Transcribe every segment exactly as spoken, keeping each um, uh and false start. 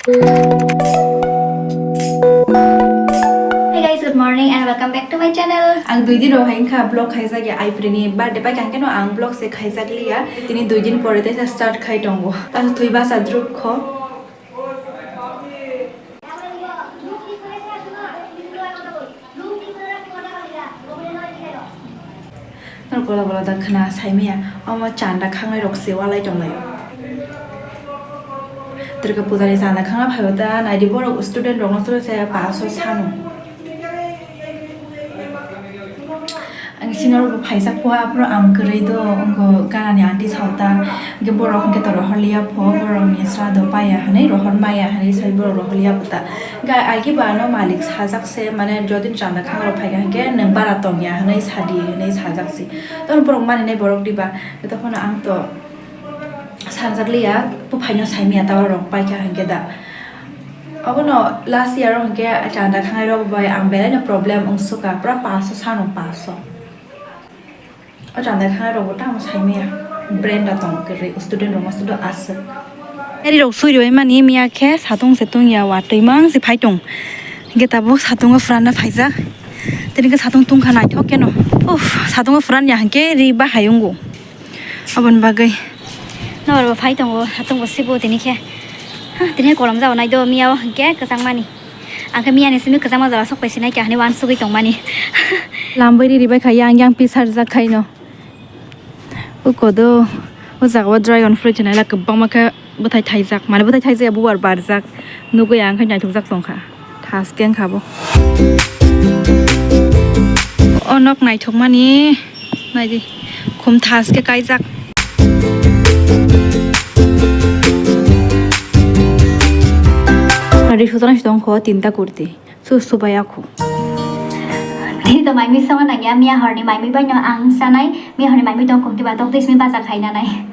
Hey guys, good morning and welcome back to my channel. Ang dui din rok hai wngkha vlog khaijak ya, Aipri ni birthday pai kha, hwnkhe no ang vlog se khaijak liya. Tini dui din pore teisa start khai tongo. Ta thwi basa drup kho. Nor bola bola da khna saimaya, omo chanda khangnai rok se walai tonglaio. Durga puja ni chanda khangna phaibo ta naidi borok student rok no se paso sano. Ang senior bo phaisa kho, aphuru ang kwrwi do, wngkha gana ni aunty sao ta, hwnkhe borok hwnkhe to rohor liya pho, borok ni sra do paiya hinwi, rohor maya hinwi sai borok rohor liya pho ta. Hwnkhe ai khe bo ano malik sajak se, mane jodin chanda khang rok phaikha hwnkhe nwng bara tong ya hinwi sadi hinwi sajak se. Tamo borok mani nai borok diba, tei tokhono ang to sanjak liya, buphaino saimaya ta rok paikha hwnkhe da. Obono last year o hwnkhe chanda khangnai rok bai ang belai no problem wngsukha, pura paso sano paso. O chanda khangnai rok bo tamo saimaya, brain da tong kwrwi, student rok no sudo aswk. Ari rok sui rwui mani miya khe satung se tungya, watwi mang se phai tong. Hwnkhe tabuk satungo phuranna phaijak. Tini khe satung tungkha naithok keno. Uff, satungo phuran ya hwnkhe ri bahai wngo. Aboni bagwi nokbar bo phai tongo, satung bo sibo tini khe. Ha, tini khe kolom jao nai do miya o hwnkhe kwchangmani. Ang khe miya ni simi kwchangma jora sok pai sinai khe hani uansugui tongmani. Lambai riri bai kha yang yang pisarjak khaino. Uko do, o jaga o dragon fruit hinai la kwbangma khe bwthai thaijak. Mane bwthai thaijak ya, bubar barjak. Nugui ang khe naithokjak tongkha. Thaske wngkha bo. O nok naithokmani, naidi, khum thaske kaijak. Ri sujana si tongkho tinta kurti. Su subai akhu. Tini to maimui sama nangya, miya horni maimui bai no ang sanai, miya horni maimui tong kok diba tok twi simi bacha khai nanai.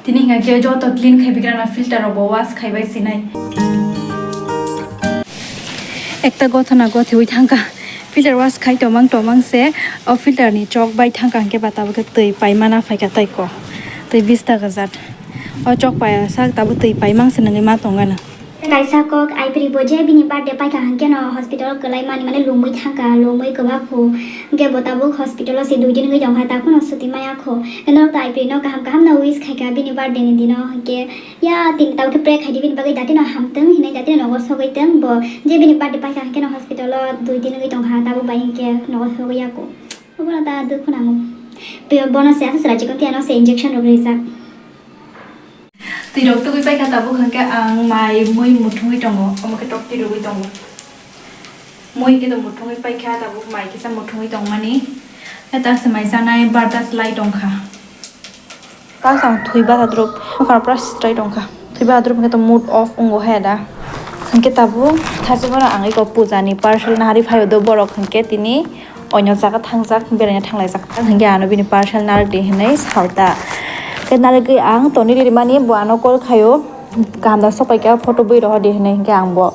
Tini hingkha khe joto clean khai bigrana filter rok bo wash khai bai sinai. Ekta gothona gothiwi thangkha. Filter wash khai tomang tomang se o filter ni chok bai thangkha hingke ba tabuk khe twi paimana phaikha tei ko. Twi bista gajat. O chok paiya sak tabuk twi paimang se nangwi ma tongana. Kaisa kok Aipri bo je bini birthday paikha hingke no hospital kwlai mani mane lumui thangkha, lumui kwbakhu. Hingke bo tabuk hospital o se dui din wngwi tongkha, takhwno suti maya khu. Hingke norok to Aipri no kaham kaham no wish khaikha bini birthday ni dino hingke ya tini tabuk khe pray khaidi bini bagwi datino hamtwng hinui datino nogo sogwi tong bo je bini birthday paikha hingke no hospital o dui din wngwi tongkha tabuk bai hingke nogo sogwi yaku. Obono ta dukhu nango. Bono se aswk chwrai chikon tei ano se injection rok rijak. Twi rok tugui paikha tabuk hwnkhe ang mai mui muthungwi tongo, omo khe tok twi rwgwi tongo. Mui khe to muthungwi paikha tabuk mai kisa muthungwi tongmani. Eta se mai chanai barda slai tongkha. Pas ang thwi basa drup, nokha pura strai tongkha. Thwi basa drup hwnkhe to mood off wngo he da. Hwnkhe tabuk thachi bono ang eko puja ni parcel nahari phaio do borok hwnkhe tini. Oino jaga thangjak, beraina thanglaijak. Hingke ano bini parcel narwk di hinui sao ta. Khe narwgwi ang toni rimani bo ano call khaio. Kaham da sok paikha photo bui rohor di hinui hingke ang bo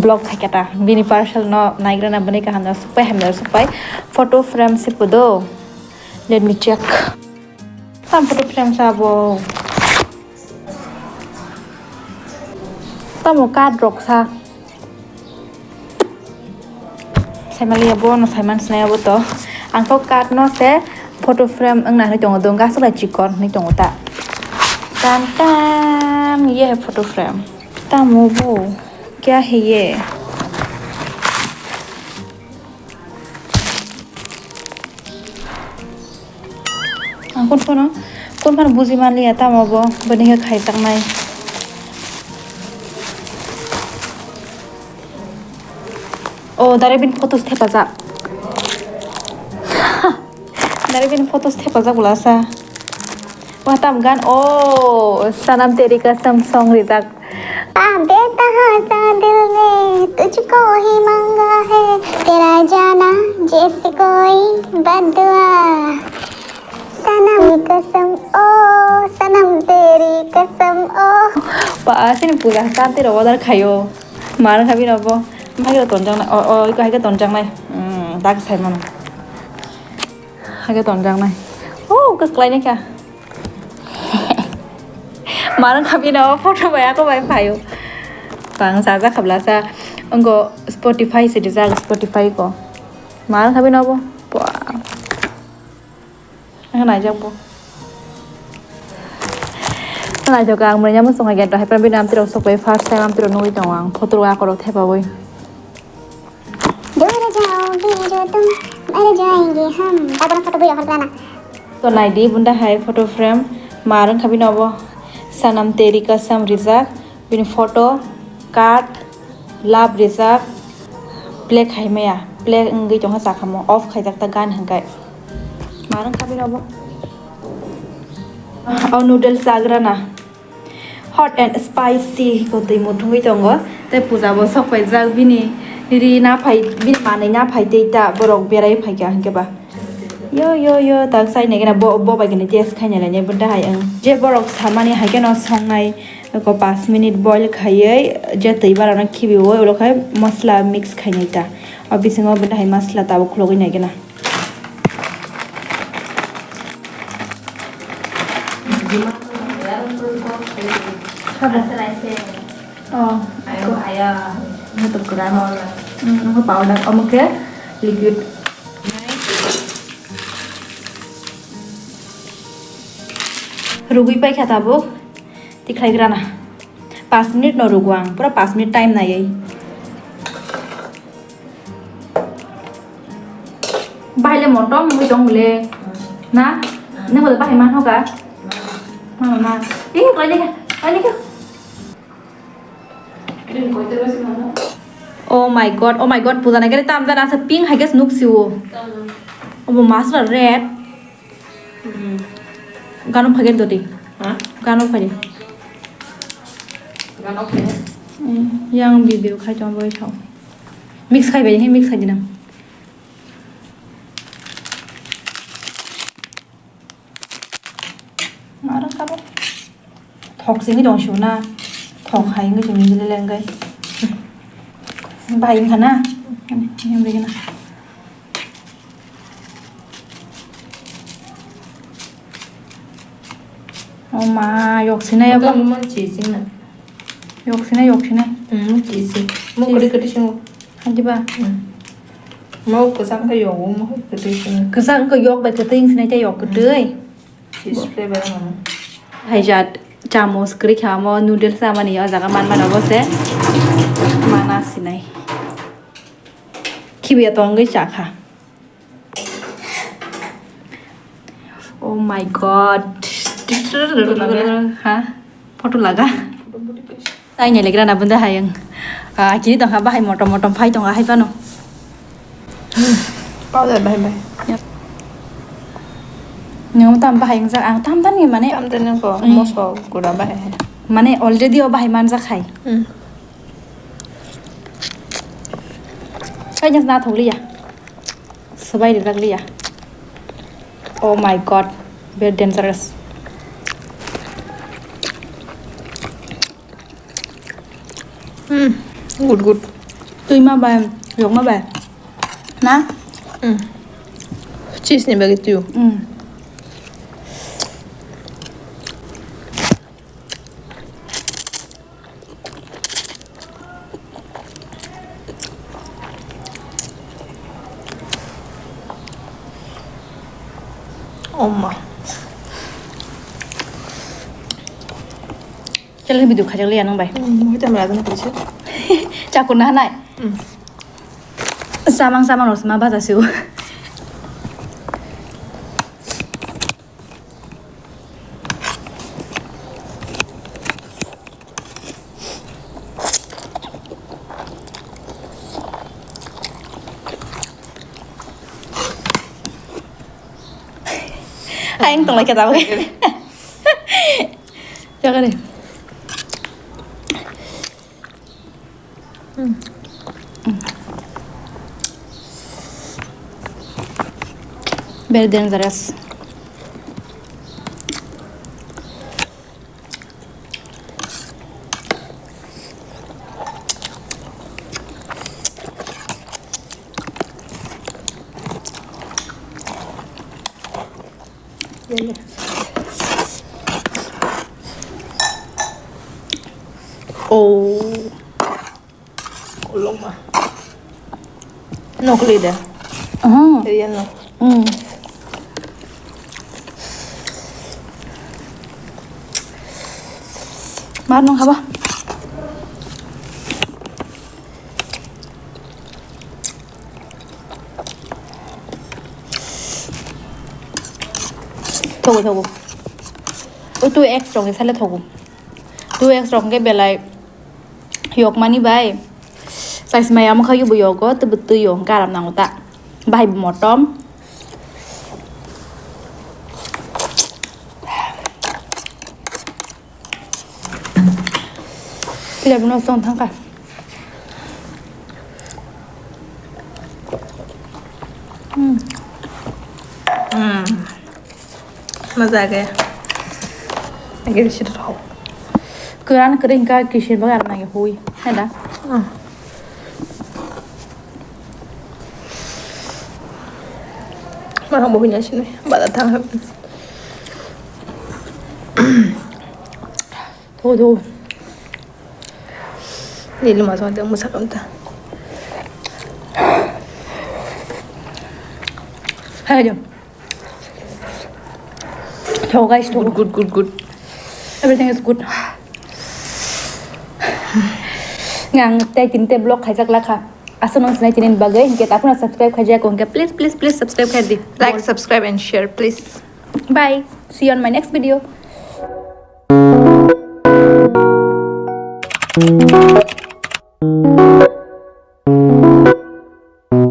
block khaikha ta. Bini parcel no naigrana bini kaham da sok pai, hamya da sok pai. Photo frame se pudo. Let me check. Tam photo frame sa bo. Tamo card rok sa. Saimaliya bo no saiman sinai abo to. Ang kok card no se photo frame wngna hinui tongo, dong gasak lai chikon hinui tongo ta. Tam tam, ye hai photo frame. Tamo bo, kya hai ye? Ang kun phano, kun phano buji manliya tamo bo, bini khe khaijaknai. O, direct bini photos thepajak. Direct bini photos thepajak bwlasa. Wah, tam gan. O, Sanam Teri Kasam song rijak. पाप देता है जा दिल में, तुझको ही मांगा है, तेरा जाना जैसे कोई बद्दुआ। सनम कसम, ओ सनम तेरी कसम, ओ। Ba, sini puja santi ro order khayo. Mar khabi no bo. Hai ko tonjang nai. O, o, iko hai ko tonjang nai. Hmm, dak sai mano. Hai ko tonjang nai. O, kas klai nai kha. Mar khabi no photo bai ako bai phayo. Bang sa ja khabla sa. Ongo Spotify se dijak Spotify ko. Mar khabi no bo. Wow. Ang naijak bo. Naijak ang manya mo songa gento hai pran bini amtwi rok sok bai first time amtwi rok nugwi tongo ang photo rok ako rok thepa bai. दूर जाओगे जो तुम, मर जाएंगे हम। Tabona photo bai rok na. To naidi bunda hai photo frame mar wngkha bini obo Sanam Teri Kasam rijak. Bini photo, card, love rijak, play khai maya, play wngwi tongkha chakha mo, off khaijak ta gan hwnkhai. Mar wngkha bini obo. O noodles chagrana. Hot and spicy ko twi muthungwi tongo. Tei puja bo sok paijak bini ri na phai, bini manwi na phai tei ta borok berai phaikha hwnkhe ba. Yo, yo, yo, tak sai nai gana bo, bo bai gana test khai nai lai nai bo dahai ang. Je borok samani hai kheno songnai ko panch minute boil khaiwi je twi barano khibiwi ulo khai masala mix khai nai ta. O bisingo bo dahai masala tabuk khulogwi nai gana. Sabo. Oh. Ayo, ayo. Motor kurang. Hmm, nunggu powder. Omo ke liquid. Rugwi paikha tabuk, tikhlai grana. Panch minute no rugo ang, pura panch minute time naiwi. Bahai le motom wngwi tong le, na? Nang bo bahai man hoka? Mama, ma. Ih, koi le, koi le. Oh my god, oh my god, puja nai gari tam jana asa pink hai gas nuk siwo. Obo masra red. Gano phage dodi. Ha? Gano phage. Gano phage. Yang video khai tong boi thong. Mix khai bai, mix khai dinam. Maro kabo. Thok sini dong sio na. Thok hai ngi sini jile lenggai. Bai wngkha na. Yang begini. Oh ma, yok sinai apa? Motom mo chising na. Yok sinai, yok sinai. Hmm, chising. Mo kadi kadi singo. Hadi ba? Hmm. Mo kwchang khe yogo, mo kwtwi singo. Kwchang khe yok bai kwtwi sinai tei yok kwtwi. Cheese flavor mo. Hai jat chamos kwrwi kha mo noodles samani o jaga man mano bo se. Mana sinai. Khibiya tongwi chakha. Oh my god. Ha? Photo laga. Taini legra na bunda hayang. Ah, kini tongkha bahai motom motom phai tongkha hai pano. Powder bahai bahai. Nang tam bahai ang jak ang tam tani mane. Tam tani ko moso gura bahai. Mane already o bahai manjak hai. Kanya na thok liya. Swbai rijak liya. Oh my god, very dangerous. Hmm, good, good. Twi ma bai, yok ma bai. Na? Hmm. Cheese ni bagwi twi. Hmm. Oma. Chale video khajak le anang bai. Hmm, hoi tam rajan krise. Chakur na nai. Hmm. Samang samang rosma bata siu. Hai, wng tong lai khe tabuk. Chakari. Very dangerous. Oh. Kolokma. Nokli de. Aha. Real no. Hmm. Mar nung haba. Thogo, thogo. O two X rok ni sale thogo. Two X rok ke belai. Yokmani bai. Saismai amo khayo bo yogo, tebo twi yo, hwnkhe aram nango ta. Bahai bo motom. Lebuno song thangkha. Hmm. Hmm. Maza age. Age bisi rw. Kwran kwrwi hwnkha kisi bagwi arw nai hui. Heda. Maham bo hwnwi sini. Bada thang. Tho, tho. Nini masa masa musa kamta. Hai, jom. Tho, guys, tho. Good, good, good, good. Everything is good. Ngang tei tini tei vlog khaijak lakha. Aswk nang sinai tini bagwi, hinkhe takhuna subscribe khaijak, hinkhe please, please, please subscribe khai di. Like, subscribe and share, please. Bye. See you on my next video.